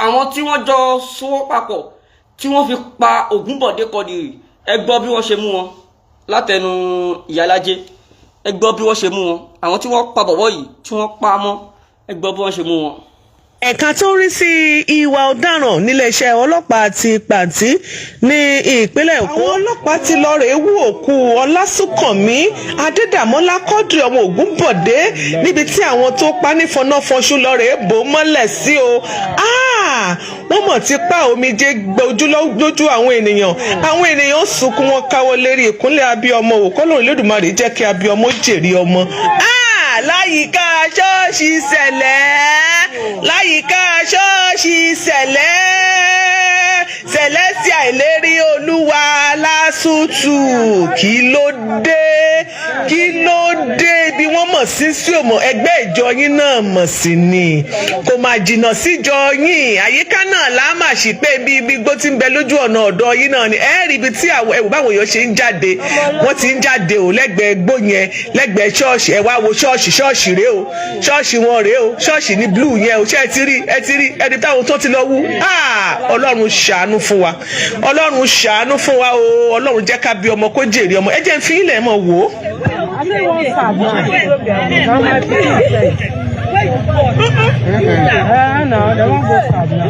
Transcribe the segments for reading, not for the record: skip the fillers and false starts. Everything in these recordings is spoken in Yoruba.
Àwọn tí wọ́n jọ sowọ́ papọ̀ tí wọ́n fi pa Ògúnbọ̀dé Quadri, ẹ gbọ́ bí wọ́n ṣe mú wọn látẹnu ìyálájé. Ẹ gbọ́ bí wọ́n ṣe mú wọn, àwọn tí wọ́n pa bọ̀bọ̀ yìí, tí wọ́n pa á mọ́. Ẹ gbọ́ bí wọ́n ṣe mú wọn. Ẹ̀ka tó ń rí sí ìwà ọ̀daràn níléeṣẹ́ ọlọ́pàá ti Pàǹtí ní ìpínlẹ̀ Èkó. Àwọn ọlọ́pàá ti lọ rèé wú òkú Ọlásùnkànmí Adédàmọ́lá Quadri, ọmọ Ògúnbọ̀dé, níbi tí àwọn tó pa ní fọnáfọnṣu lọ rèé bò ó mọ́lẹ̀ sí o. Wọ́n mọ̀ ti pa, omijé gbójú lójú àwọn ènìyàn. Àwọn ènìyàn sunkún, wọn káwọ́ lérí. Ìkúnlẹ̀ abiyamọ wò kọ́ lóun Olódùmarè jẹ́ kí abiyamọ jèrè ọmọ. Láyìíká ṣọ́ọ̀ṣì Sẹ̀lẹ̀, láyìíká ṣọ́ọ̀ṣì Sẹ̀lẹ̀, Celestial Ìlérí Olúwa lásùtù, kí ló dé? Kí ló dé? Bí wọ́n mọ̀ sí sí òmò ẹgbẹ́ ìjọ yín náà mọ̀ sí ni, kò má jìnnà síjọ yín. Àyíká náà láàmà sí pé bí ibi igbó tí ń bẹ lójú ọ̀nà ọ̀dọ̀ yín náà ni. Ẹ rí ibi tí àwọn ẹ̀wù báwọn èèyàn ṣe ń jáde, wọ́n ti ń jáde o lẹ́gbẹ̀ẹ́ igbó yẹn, lẹ́gbẹ̀ẹ́ ṣọ́ọ̀ṣì. Ẹ wá wo ṣọ́ọ̀ṣì, ṣọ́ọ̀ṣì rèé o, ṣọ́ọ̀ṣì wọn rèé o, ṣọ́ọ̀ṣì ní blue yẹn o. Ṣé ẹ ti rí? Ẹ ti rí ẹni táwọn tó ti lọ wú. Ọlọ́run ṣàánú fún wa, Ọlọ́run ṣàánú fún wa o. Ọlọ́run jẹ́ ká bí ọmọ kó jèrè ọmọ. Ẹ jẹ́ n fi ilẹ̀ mọ̀ wò ó. I say one sad now. Na my pikin sef. Eh, na they wan go sad now.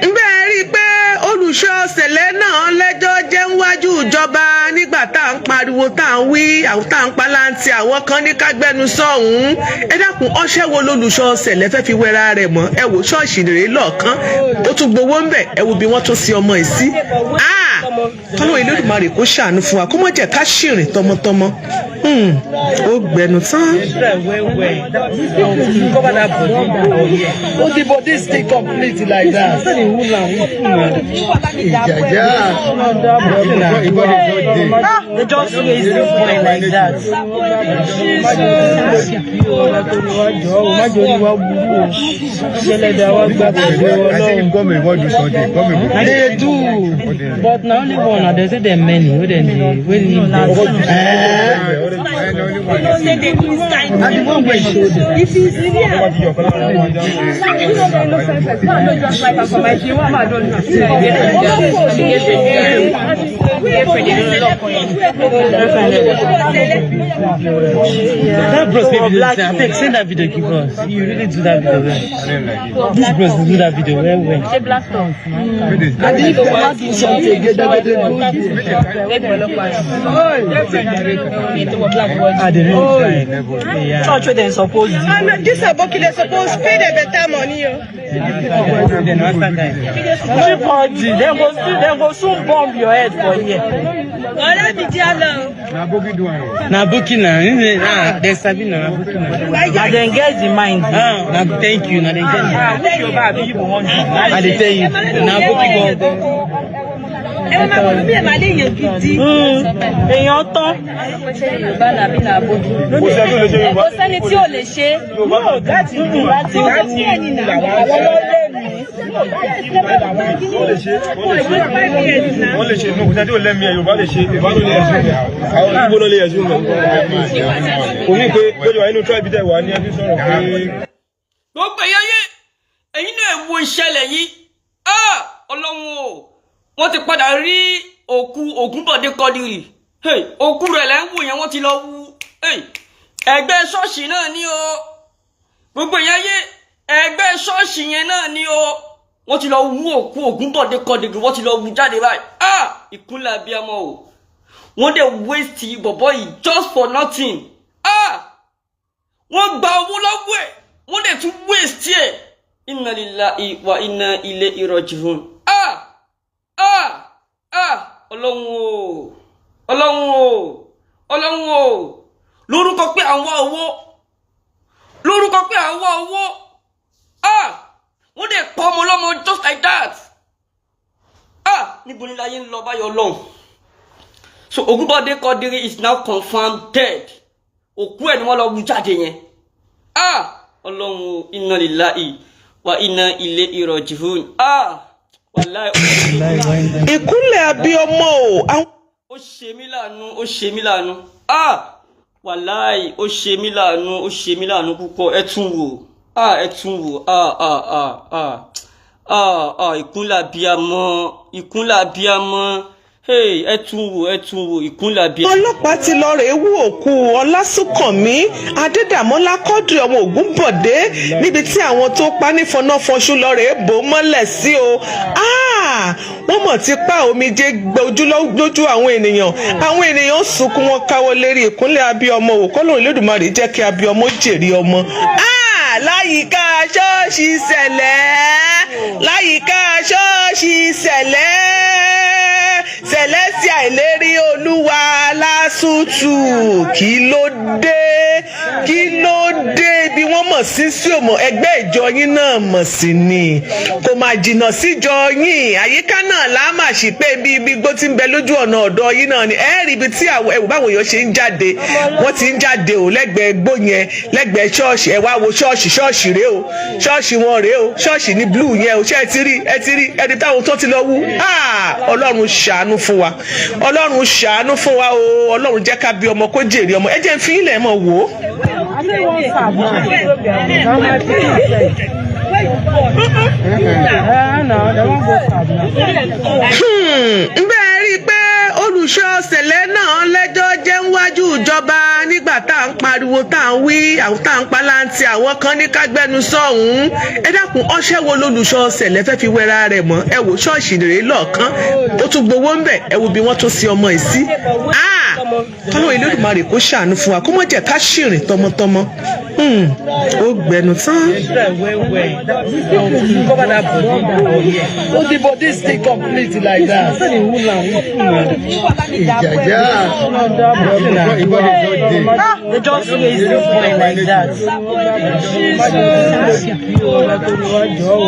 Ǹbẹ́ rí i pé olùṣọ́ Sẹ̀lẹ̀ náà lẹ́jọ́ jẹ́ níwájú ìjọba nígbà tá à ń pariwo, tá à ń wí, àwọn tá à ń palántí, àwọn kan ní ká gbẹnu sọ̀hún. Ẹ dákun, ọṣẹ́ wo lolùṣọ́ Sẹ̀lẹ̀ fẹ́ fi wẹra rẹ̀ mọ́? Ẹ wò ṣọ́ọ̀ṣì rèé lọ́ọ̀kan, ó tún gbowó ńbẹ̀. Ẹ wo bí wọ́n tún sí ọmọ yìí sí. Kọ́lọ́run Olódùmarè kó ṣàánú fún wa, kó má jẹ́ ká ṣìrìn tọmọtọmọ. Ó gbẹnu tán. Well, well. These people should cover that body. Oh, the body stay complete like that. Say the wound am Ìjàjà. They just waste this boy like that. Má jẹ́ orí wa burú o. Ṣẹlẹ̀dá wa gba pẹ̀lú I think Ọlọ́run. if government wan do something, government go. They do. But na only one na dem say dem many wey dem dey wey leave dem. And the one wey show them. If you see am, you no go innocent person. Man no just like am for my dream. One man don know. That bros wey video say, abeg send that video give us. You really do that video well. This bros dey do that video well well. And if they wan do something again, they go dey do. Ah, they really try. Yeah. Church wey dem suppose do. And this aboki dey suppose pay the better money o. Then master guy. Everybody, dem go still, dem go soon bomb your head for here. Na aboki na, ah, dem sabi na aboki na. Na dem get the mind. Ah, na thank you, na dem get the Ah, which Yoruba abi Igbo wan do? I dey tell you, na aboki gangan. Èèyàn tán. Kò sẹ́ni tí ò lè ṣe. Láti láti láti àwọn ló lé mi. Wọ́n lè ṣe, wọ́n lè ṣe. Kò sẹ́ni tí ò lẹ́mìí ẹ̀. Yorùbá lè ṣe, Yorùbá ló lè ẹ̀sùn rẹ̀, àwọn Ìgbò náà lè ẹ̀sùn rẹ̀. Kò ní pé lójú wa inú tribe tẹ̀ wá ní ẹbí sọ̀rọ̀ pé. Gbogbo ẹ̀yà yé, ẹ̀yin náà wo ìṣẹ̀lẹ̀ yìí. Ah, Ọlọ́run o! Wọ́n ti padà rí òkú Ògúnbọ̀dé Quadri. Hey, òkú rẹ̀ lẹ́ ń wò yẹn, wọ́n ti lọ wú. Hey, ẹgbẹ́ ṣọ́ọ̀ṣì náà ní o. Gbogbo ẹ̀yà yé, ẹgbẹ́ ṣọ́ọ̀ṣì yẹn náà ní o. Wọ́n ti lọ wú òkú Ògúnbọ̀dé Quadri, wọ́n ti lọ wú jáde báyìí. Ah, ìkúnlẹ̀ abiyamọ o! Wọ́n dẹ̀ waste bọ̀bọ̀ yìí just for nothing. Ah, wọ́n gba owó lọ́wọ́ ẹ̀, wọ́n dẹ̀ tún waste ẹ̀. Inna lillahi wa inna ilayhi raji'un. Ah, ah, ah! Ọlọ́run o, Ọlọ́run o, Ọlọ́run o! Lórúkọ pé à ń wá owó, lórúkọ pé à ń wá owó, ah, wọ́n dẹ̀ pa ọmọ ọlọ́mọ just like that. Ah, níbo ni láyé ń lọ báyọ̀, Ọlọ́run? So Ògúnbọ̀dé Quadri is now confirmed dead. Òkú ẹ̀ ni wọ́n lọ wú jáde yẹn. Ah, Ọlọ́run o! Inna lillahi wa inna ilayhi raji'un. Ah, wàláì. Ìkúnlẹ̀ abiyamọ o. Àwọn Ó ṣe mí láàánú, ó ṣe mí láàánú. Ah, wàláì, ó ṣe mí láàánú, ó ṣe mí láàánú púpọ̀. Ẹ tún wò. Ah, ẹ tún wò. Ah, ah, ah, ah, ah, ah, ìkúnlẹ̀ abiyamọ, ìkúnlẹ̀ abiyamọ. Hey, ẹ tún wò, ẹ tún wò, ìkúnlẹ̀ abiyamọ. Ọlọ́pàá ti lọ rèé wú òkú Ọlásùnkànmí Adédàmọ́lá Quadri, ọmọ Ògúnbọ̀dé, níbi tí àwọn tó pa ní fọnáfọṣú lọ rèé bò ó mọ́lẹ̀ sí o. Ah! Wọ́n mọ̀ ti pa, omijé gbẹ ojú lójú àwọn ènìyàn. Àwọn ènìyàn sunkún, wọn káwọ́ lérí. Ìkúnlẹ̀ abiyamọ ò kọ́lọ́run Olódùmarè jẹ́ kí abiyamọ jèrè ọmọ. Ah! Láyìíká ṣọ́ọ̀ṣì Sẹ̀lẹ̀, láyìíká ṣọ́ọ̀ṣì Sẹ̀lẹ̀, Celestial Ìlérí Olúwa, lásùtù, kí ló dé? Kí ló dé? Bí wọ́n mọ̀ sí sí òmò ẹgbẹ́ ìjọ yín náà mọ̀ sí ni, kò má jìnnà síjọ yín. Àyíká náà láàmà sí pé bí ibi igbó tí ń bẹ lójú ọ̀nà ọ̀dọ̀ yín náà ni. Ẹ rí ibi tí àwọn ẹ̀wù báwọn èèyàn ṣe ń jáde, wọ́n ti ń jáde o lẹ́gbẹ̀ẹ́ igbó yẹn, lẹ́gbẹ̀ẹ́ ṣọ́ọ̀ṣì. Ẹ wá wo ṣọ́ọ̀ṣì, ṣọ́ọ̀ṣì rèé o, ṣọ́ọ̀ṣì wọn rèé o, ṣọ́ọ̀ṣì ní blue yẹn o. Ṣé ẹ ti rí? Ẹ ti rí ẹni táwọn tó ti lọ wú. Ah! Ọlọ́run ṣàánú fún wa, Ọlọ́run ṣàánú fún wa o. Ọlọ́run jẹ́ ká bí ọmọ kó jèrè ọmọ. Ẹ jẹ́ ń fi ilẹ̀ mọ̀ wò ó. I say one serve now. Na my pikin sef. Eh, na they wan go serve now. Ǹbẹ́ rí i pé olùṣọ́ Sẹ̀lẹ̀ náà lẹ́jọ́ jẹ́ níwájú ìjọba nígbà tá à ń pariwo, tá à ń wí, àwọn tá à ń palántí, àwọn kan ní ká gbẹnu sọ̀hún. Ẹ dákun, ọṣẹ́ wo lolùṣọ́ Sẹ̀lẹ̀ fẹ́ fi wẹra rẹ̀ mọ́? Ẹ wò ṣọ́ọ̀ṣì rèé lọ́ọ̀kan, ó tún gbowó ń bẹ̀. Ẹ wo bí wọ́n tún sí ọmọ yìí sí. Kọ́lọ́run Olódùmarè kó ṣàánú fún wa, kó má jẹ́ ká ṣìrìn tọmọtọmọ. Ó gbẹnu tán. Try well well. Cover that body. So the body still complete like that. Say the wound am Ìjàjà. They just waste this boy like that.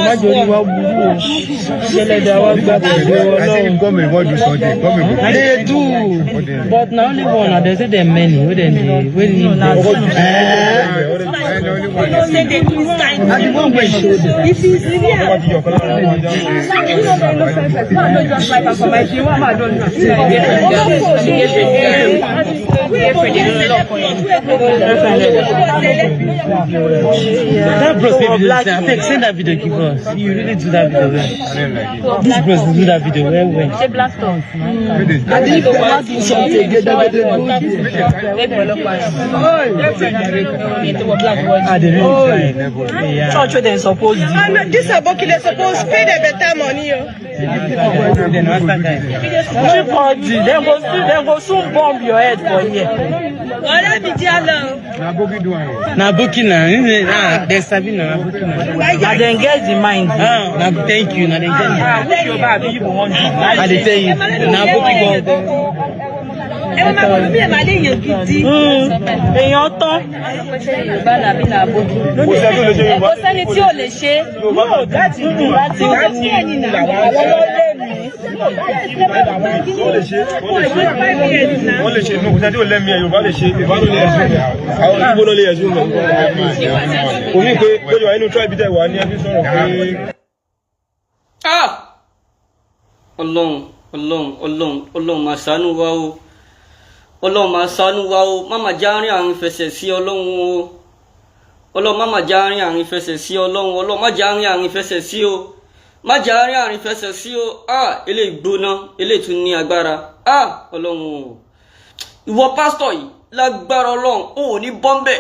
Má jẹ́ orí wa burú o. Ṣẹlẹ̀dá wa gba pẹ̀lú I Ọlọ́run. think government wan do something. Government go. They do. But na only one na dem say dem many wey dem dey wey need dem. And the one wey show them. If you see am, you no get innocent. Man no just like am for my dream. One man don do. That bros wey be this, abeg send that video give us. You really do that video well. This bros dey do that video well well. And if they wan do something again, they go dey do this. Ah, they really try. Yeah. Church wey dem suppose do. And this aboki, they suppose pay them better money o. Then master guy. Cheap body. Dem go still, dem go soon bomb your head for here. Na aboki na, ah, dem sabi na aboki na. Na dem get the mind. Ah, na thank you, na dem get the Ah, which Yoruba abi Igbo wan do? I dey tell you, na aboki gangan. Èèyàn tán. Kò sẹ́ni tí ò lè ṣe. No, láti láti láti àwọn ló lé mi. Wọ́n lè ṣe, wọ́n lè ṣe. Inú kò sẹ́ni tí ò lẹ́mìí ẹ̀. Yorùbá lè ṣe, Yorùbá ló lè ẹ̀sùn mẹ́. Àwọn Ìgbò ló lè ẹ̀sùn mẹ́. Kò ní pé lójú wa inú tribe tẹ̀ wá ní ẹbí sọ̀rọ̀ pé. Ah! Ọlọ́run, Ọlọ́run, Ọlọ́run, Ọlọ́run máa ṣàánú wa o. Ọlọ́run máa ṣàánú wa o. Má má já rìn àrùn fẹsẹ̀ sí, Ọlọ́run o. Ọlọ́run, má má já rìn àrùn fẹsẹ̀ sí, Ọlọ́run. Ọlọ́run, má já rìn àrùn fẹsẹ̀ sí o, má já rìn àrùn fẹsẹ̀ sí o. Ah, eléyìí gbóná, eléyìí tún ní agbára. Ah, Ọlọ́run o. Ìwọ pásítọ̀ yìí, lágbára Ọlọ́run, o ò ní bọ́ ńbẹ̀.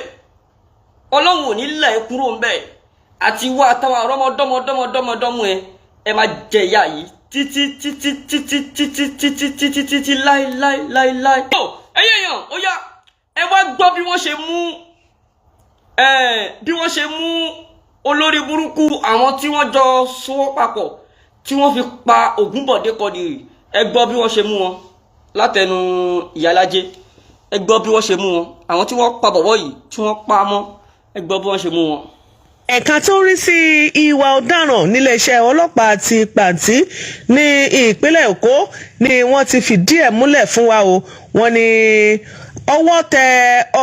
Ọlọ́run ò ní là ẹ́ kúrò ńbẹ̀. Àti wá àtàwọn àrọ́mọdọ́mọdọ́mọdọ́mọdọ́mọ ẹ, ẹ máa jẹ ìyà yìí títí títí títí títí títí títí títí láíláí láíláí. Ó ẹyẹ èèyàn, ó yá, ẹ wá gbọ́ bí wọ́n ṣe mú ẹ, bí wọ́n ṣe mú olórí burúkú àwọn tí wọ́n jọ sowọ́ papọ̀ tí wọ́n fi pa Ògúnbọ̀dé Quadri. Ẹ gbọ́ bí wọ́n ṣe mú wọn látẹnu ìyálájé. Ẹ gbọ́ bí wọ́n ṣe mú wọn, àwọn tí wọ́n pa bọ̀bọ̀ yìí, tí wọ́n pa á mọ́. Ẹ gbọ́ bí wọ́n ṣe mú wọn. Ẹ̀ka tó ń rí sí ìwà ọ̀daràn níléeṣẹ́ ọlọ́pàá ti Pàǹtí ní ìpínlẹ̀ Èkó ni wọ́n ti fìdí ẹ̀ múlẹ̀ fún wa o. Wọ́n ní ọwọ́ tẹ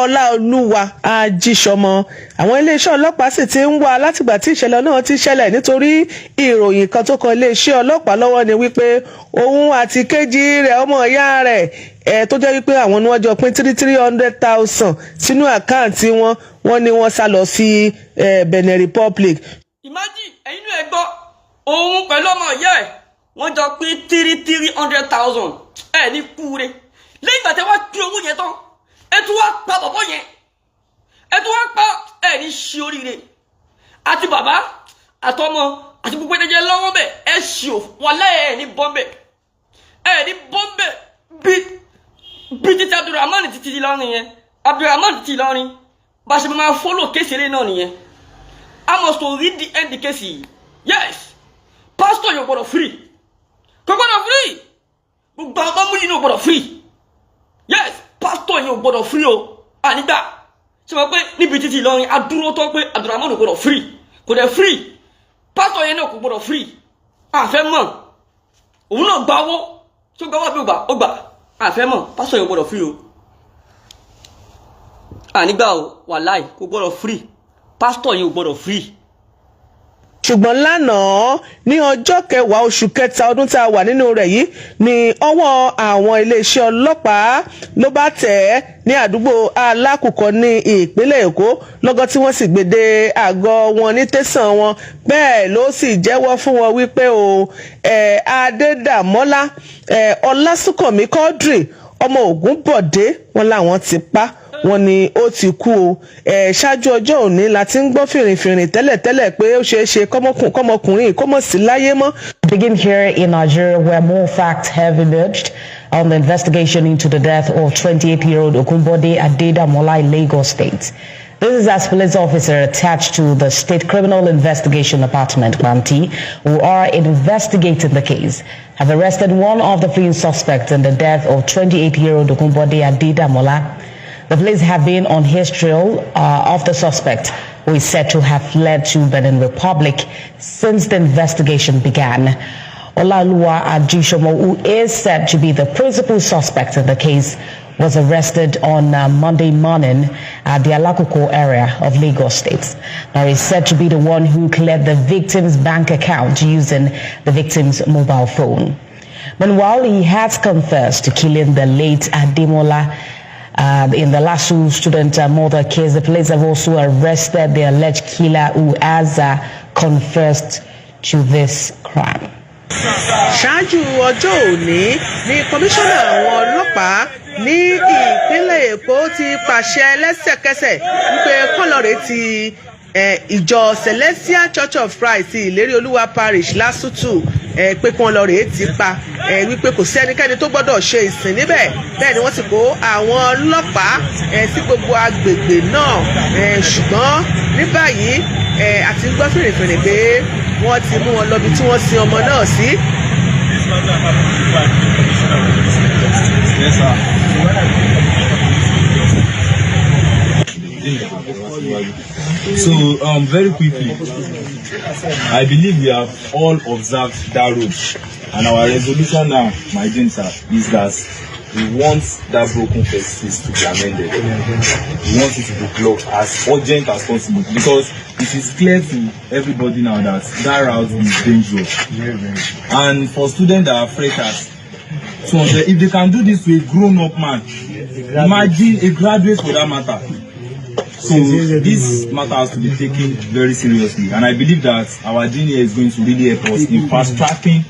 Ọláolúwa Ajíṣọmọ. Àwọn iléeṣẹ́ ọlọ́pàá sì ti ń wá látìgbà tí ìṣẹ̀lẹ̀ náà ti ṣẹlẹ̀, nítorí ìròyìn kan tó kan iléeṣẹ́ ọlọ́pàá lọ́wọ́ ni wípé òun àti kejì rẹ̀, ọmọ ìyá rẹ̀. Ẹ tó jẹ́ wípé àwọn ni wọ́n jọ pín 300,000 sínú account wọn. Wọ́n ní wọ́n sá lọ sí Benin Republic. Imagine, ẹ̀yin náà ẹ gbọ́, òun pẹ̀lú ọmọ ìyá ẹ̀, wọ́n jọ pín 300,000. Ẹ̀ ní kúure lẹ́yìn ìgbà tẹ́ wá pín owó yẹn tán, ẹ tún wá pa bọ̀bọ̀ yẹn, ẹ tún wá pa. Ẹ ní ṣe oríire, àti bàbá àtọmọ àti gbogbo ẹ̀jẹ̀ lọ́wọ́ bẹ̀. Ẹ ṣì ò wọlé, ẹ ní bọ́m̀bẹ̀, ẹ ní bọ́m̀bẹ̀. Bí títí Abdulrahman títí Ìlọrin yẹn, Abdulrahman títí Ìlọrin, bá a ṣe máa follow case eré náà nìyẹn. I must to read the end case yìí. Yes, pastor yóò gbọ́dọ̀ free, kò gbọ́dọ̀ free. Gbogbo àwọn ọmọ yìí náà gbọ́dọ̀ free. Yes, pastor yóò gbọ́dọ̀ free o. Ànígbà ṣe wọ́n pé níbi títí Ìlọrin adúró tó pé Abdulrahman ò gbọ́dọ̀ free, kò dẹ̀ free. Pastor yẹn náà kò gbọ́dọ̀ free. Àfẹ́ mọ̀, òun náà gba owó tí ó gba owó àbí ó gbà, ó gbà. Àfẹ́ mọ̀, pastor yẹn ò gbọ́dọ̀ free o. Ànígbà o, wàláì, kò gbọ́dọ̀ free. Pastor yẹn ò gbọ́dọ̀ free. Ṣùgbọ́n lánàá, ní ọjọ́ 10 oṣù kẹta ọdún tá a wà nínú rẹ̀ yìí, ní ọwọ́ àwọn iléeṣẹ́ ọlọ́pàá ló bá tẹ̀ ẹ́ ní àdúgbò Alákùkọ ní ìpínlẹ̀ Èkó, lọ́gọ́ tí wọ́n sì gbé dé àgọ́ wọn ní tẹ̀sán wọn. Bẹ́ẹ̀ ló sì jẹ́wọ́ fún wọn wípé o ẹ̀ Adédàmọ́lá ẹ̀ Ọlásùnkànmí Quadri, ọmọ Ògúnbọ̀dé, wọn làwọn ti pa, wọ́n ní ó ti kú o. Ẹ ṣáájú ọjọ́ òní la ti ń gbọ́ fìrìfìrì tẹ́lẹ̀tẹ́lẹ̀ pé ó ṣeé ṣe kọ́mọkùnrin kó mọ̀ sí láyé mọ́. Begin here in Nigeria, where more facts have emerged on the investigation into the death of 28-year-old Ogunbode Adedamola in Lagos State. This is as police officer attached to the State Criminal Investigation Department, Panti, who are investigating the case, have arrested one of the fleeing suspects in the death of 28-year-old Ogunbode Adedamola. The police have been on his trail of the suspect, who is said to have fled to Benin Republic since the investigation began. Olaluwa Ajishomo, who is said to be the principal suspect in the case, was arrested on Monday morning at the Alakuko area of Lagos State. Now, he's said to be the one who cleared the victim's bank account using the victim's mobile phone. Meanwhile, he has confessed to killing the late Ademola in the LASU student murder case. The police have also arrested the alleged killer, who has confessed to this crime. Ṣáájú ọjọ́ òní ní kọmíṣánná àwọn ọlọ́pàá ní ìpínlẹ̀ Èkó ti pàṣẹ lẹ́sẹ̀kẹsẹ̀ wípé kọ́lọ́rẹ́ ti ìjọ Celestial Church of Christ ti Ìlérí Olúwa Parish Lásùtù, pé kí wọ́n lọ rèé ti pa, wípé kò sí ẹnikẹ́ni tó gbọ́dọ̀ ṣe ìsìn níbẹ̀. Bẹ́ẹ̀ ni wọ́n sì kó àwọn ọlọ́pàá sí gbogbo agbègbè náà. Ṣùgbọ́n ní báyìí, a ti ń gbọ́ fìrìfìrì pé wọ́n ti mú wọn lọ bí tí wọ́n sin ọmọ náà sí. This matter happened before I became commissioner of police in Lagos State. Yes, sir. So when I became commissioner of police in Lagos State, so very quickly, I believe we have all observed that road, and our resolution now, my dear sir, is that we want that broken fences to be amended. We want it to be blocked as urgent as possible, because it is clear to everybody now that that route is dangerous. And for students that are freshers, so if they can do this to a grown-up man, imagine a graduate for that matter. So this matter has to be taken very seriously, and I believe that our junior is going to really help us in fast tracking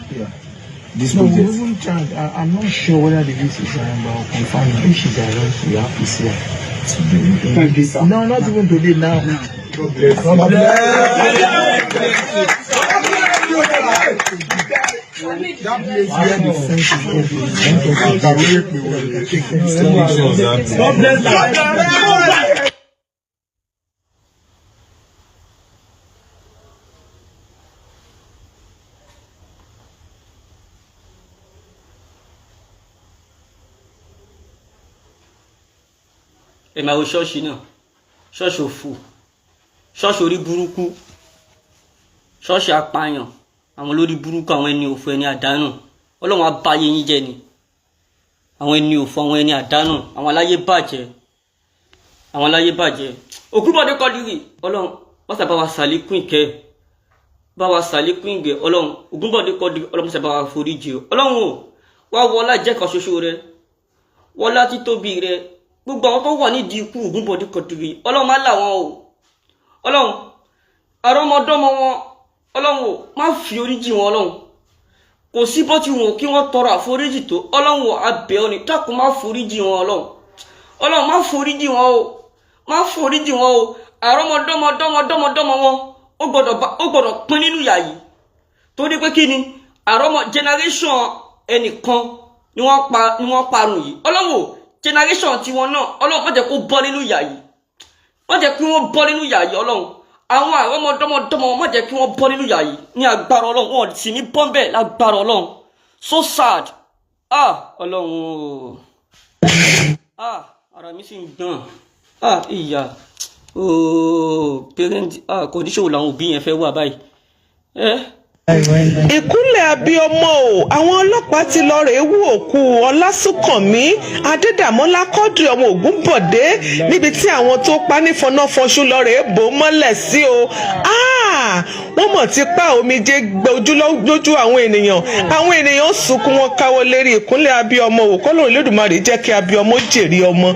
this No, we project. even tried. I'm not sure whether the list is around, but I'll confirm it. If she's around, we have to see her. Thank you, sir. No, not even today now. God bless. God bless. That place where the fence is open. God bless. Ẹ máa wo ṣọ́ọ̀ṣì náà, ṣọ́ọ̀ṣì òfò, ṣọ́ọ̀ṣì orí burúkú, ṣọ́ọ̀ṣì apààyàn, àwọn olórí burúkú, àwọn ẹni òfò, ẹni àdánù. Ọlọ́run á bá ayé yín jẹ́ ni. Àwọn ẹni òfò, àwọn ẹni àdánù, àwọn aláyé bàjẹ́, àwọn aláyé bàjẹ́. Ògúnbọ̀dé Quadri, Ọlọ́run wọ́n sábà wa sàlékún ìkẹ́, bá wa sàlékún ìgẹ̀. Ọlọ́run, Ògúnbọ̀dé Quadri, Ọlọ́run sábà wa foríjì o. Ọlọ́run o, wá wọ ọlá jẹ́ kan ṣoṣo rẹ. Wọlá títóbi rẹ, gbogbo àwọn tó wà nídìí ikú Ògúnbọ̀dé Quadri, Ọlọ́run má là wọn o. Ọlọ́run, àrọ́mọdọ́mọ wọn, Ọlọ́run o, má fi oríjì wọn. Ọlọ́run, kò sí bó ti wù kí wọ́n tọrọ àforíjì tó. Ọlọ́run o, abẹ́ ọ ni, dákun, má foríjì wọn. Ọlọ́run, Ọlọ́run, má foríjì wọn o, má foríjì wọn o. Àrọ́mọdọ́mọ dọ́mọ dọ́mọ dọ́mọ wọn, ó gbọ́dọ̀ pín nínú ìyà yìí, torí pé kí ni? Àrọ́mọ generation ẹnìkan ni wọ́n pa, ni wọ́n parun yìí. Ọlọ́run o, generation tiwọn náà, Ọlọ́run, má jẹ́ kó bọ́ nínú ìyà yìí, má jẹ́ kí wọ́n bọ́ nínú ìyà yìí. Ọlọ́run, àwọn àrọ́mọdọ́mọdọ́mọ, má jẹ́ kí wọ́n bọ́ nínú ìyà yìí ní agbára Ọlọ́run. Wọn sì ní bọ́ńbẹ́ lágbára Ọlọ́run. So sad. Ah, Ọlọ́run o, ah, ara mi sì ń gbọ̀n. Ah, ìyá ooo, parent, ah, condition wo làwọn òbí yẹn fẹ́ wà báyìí ẹ. Ìkúnlẹ̀ abiyamọ o. Àwọn ọlọ́pàá ti lọ rèé wú òkú Ọlásùnkànmí Adédàmọ́lá Quadri, ọmọ Ògúnbọ̀dé, níbi tí àwọn tó pa ní fọnáfọṣú lọ rèé bò ó mọ́lẹ̀ sí o. Ah! Wọ́n mọ̀ ti pa, omijé gbẹ ojú lójú àwọn ènìyàn. Àwọn ènìyàn sunkún, wọn káwọ́ lérí. Ìkúnlẹ̀ abiyamọ o. Kọ́lọ́run Olódùmarè jẹ́ kí abiyamọ jèrè ọmọ.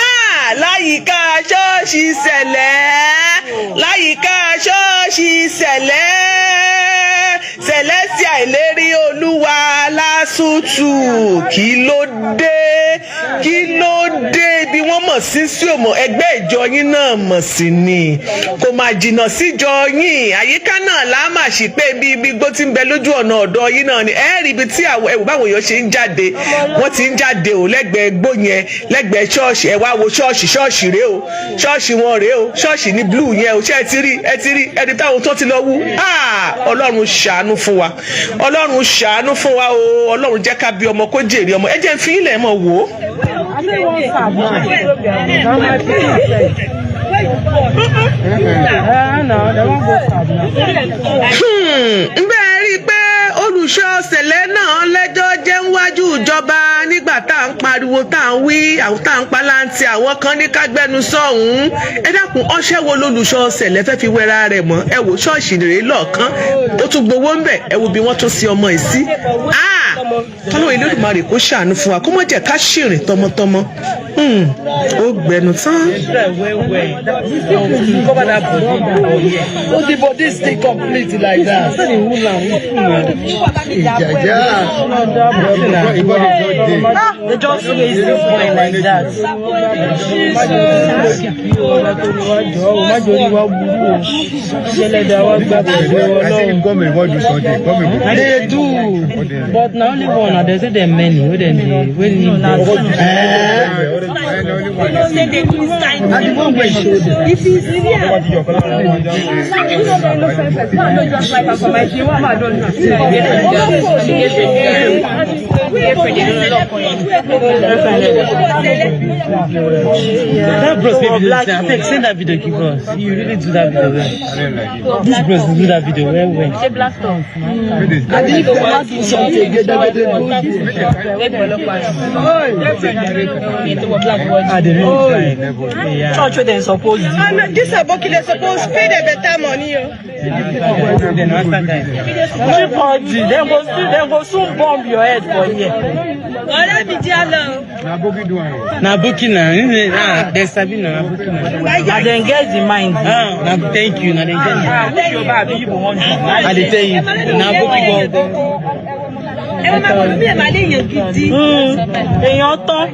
Ah! Láyìíká ṣọ́ọ̀ṣì Sẹ̀lẹ̀, láyìíká ṣọ́ọ̀ṣì Sẹ̀lẹ̀, Celestial Ìlérí Olúwa, lásùtù, kí ló dé? Kí ló dé? Bí wọ́n mọ̀ sí sí òmò ẹgbẹ́ ìjọ yín náà mọ̀ sí ni, kò má jìnnà síjọ yín. Àyíká náà láàmà sí pé ibi igbó tí ń bẹ lójú ọ̀nà ọ̀dọ̀ yín náà ni. Ẹ rí ibi tí àwọn ẹ̀wù báwọn èèyàn ṣe ń jáde, wọ́n ti ń jáde ò lẹ́gbẹ̀ẹ́ igbó yẹn, lẹ́gbẹ̀ẹ́ ṣọ́ọ̀ṣì. Ẹ wá wo ṣọ́ọ̀ṣì, ṣọ́ọ̀ṣì rèé o, ṣọ́ọ̀ṣì wọn rèé o, ṣọ́ọ̀ṣì ní blue yẹn o. Ṣé ẹ ti rí? Ẹ ti rí ẹni táwọn tó ti lọ wú. Ah, Ọlọ́run ṣàánú fún wa, Ọlọ́run ṣàánú fún wa o. Ọlọ́run jẹ́ ká bí ọmọ kó jèrè ọmọ. Ẹ jẹ́ n fi ilẹ̀ mọ̀ wò ó. I say one serve now. Na my pikin sef. Eh, na they wan go serve now. Ǹbẹ́ rí i pé olùṣọ́ Sẹ̀lẹ̀ náà lẹ́jọ́ jẹ́ níwájú ìjọba nígbà tá à ń pariwo, tá à ń wí, àwọn tá à ń palántí, àwọn kan ní ká gbẹnu sọ̀hún. Ẹ dákun, ọṣẹ́ wo lolùṣọ́ Sẹ̀lẹ̀ fẹ́ fi wẹra rẹ̀ mọ́? Ẹ wò ṣọ́ọ̀ṣì rèé lọ́ọ̀kan, ó tún gbowó ńbẹ̀. Ẹ wo bí wọ́n tún sí ọmọ yìí sí. Kọ́lọ́run Olódùmarè kó ṣàánú fún wa, kó má jẹ́ ká ṣìrìn tọmọtọmọ. Ó gbẹnu tán. Try well well. Cover that body. Yeah. Oh, the body stay complete like that. Say the wool am, full na. Ìjàjà. They just waste this boy like that. Má jẹ́ orí wa burú o. Ṣẹlẹ̀dá wa gbà pẹ̀lú Ọlọ́run. Government wan do something. Government go. They do. But na only one na, they say dem many wey dem dey wey need dem. Na the one wey show them. If you see am, you no get innocent. Man no just like am for my dream. One man don do. That bros wey be this, abeg send that video give us. You really do that video well. This bros dey do that video well well. And if they wan do something again, they go dey do there. Ah, they really try. Yeah. Church wey dem suppose do. And this aboki, they suppose pay them better money o. Then after that. Cheap body, dem go still, dem go soon bomb your head for here. Na aboki na, ah, dem sabi na aboki na. Na dem get the mind. Ah, na thank you, na dem get the mind. Which Yoruba abi Igbo wan do? I dey tell you, na aboki gangan. Èèyàn tán.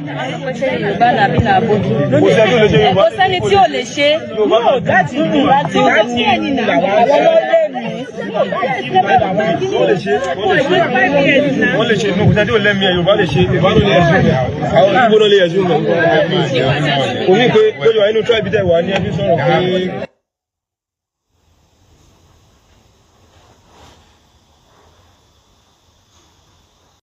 Kò sẹ́ni tó lè ṣe Yorùbá. Kò sẹ́ni tí ò lè ṣe. No, láti láti láti àwọn ló lé mi. Wọ́n lè ṣe, wọ́n lè ṣe, wọ́n lè ṣe. Kò sẹ́ni tí ò lẹ́mìí ẹ̀. Yorùbá lè ṣe, Yorùbá ló lè ẹ̀sùn mẹ́. Àwọn Ìgbò náà lè ẹ̀sùn mẹ́. Kò ní pé bóyá inú tribe tẹ̀ wá ní ẹbí sọ̀rọ̀ pé.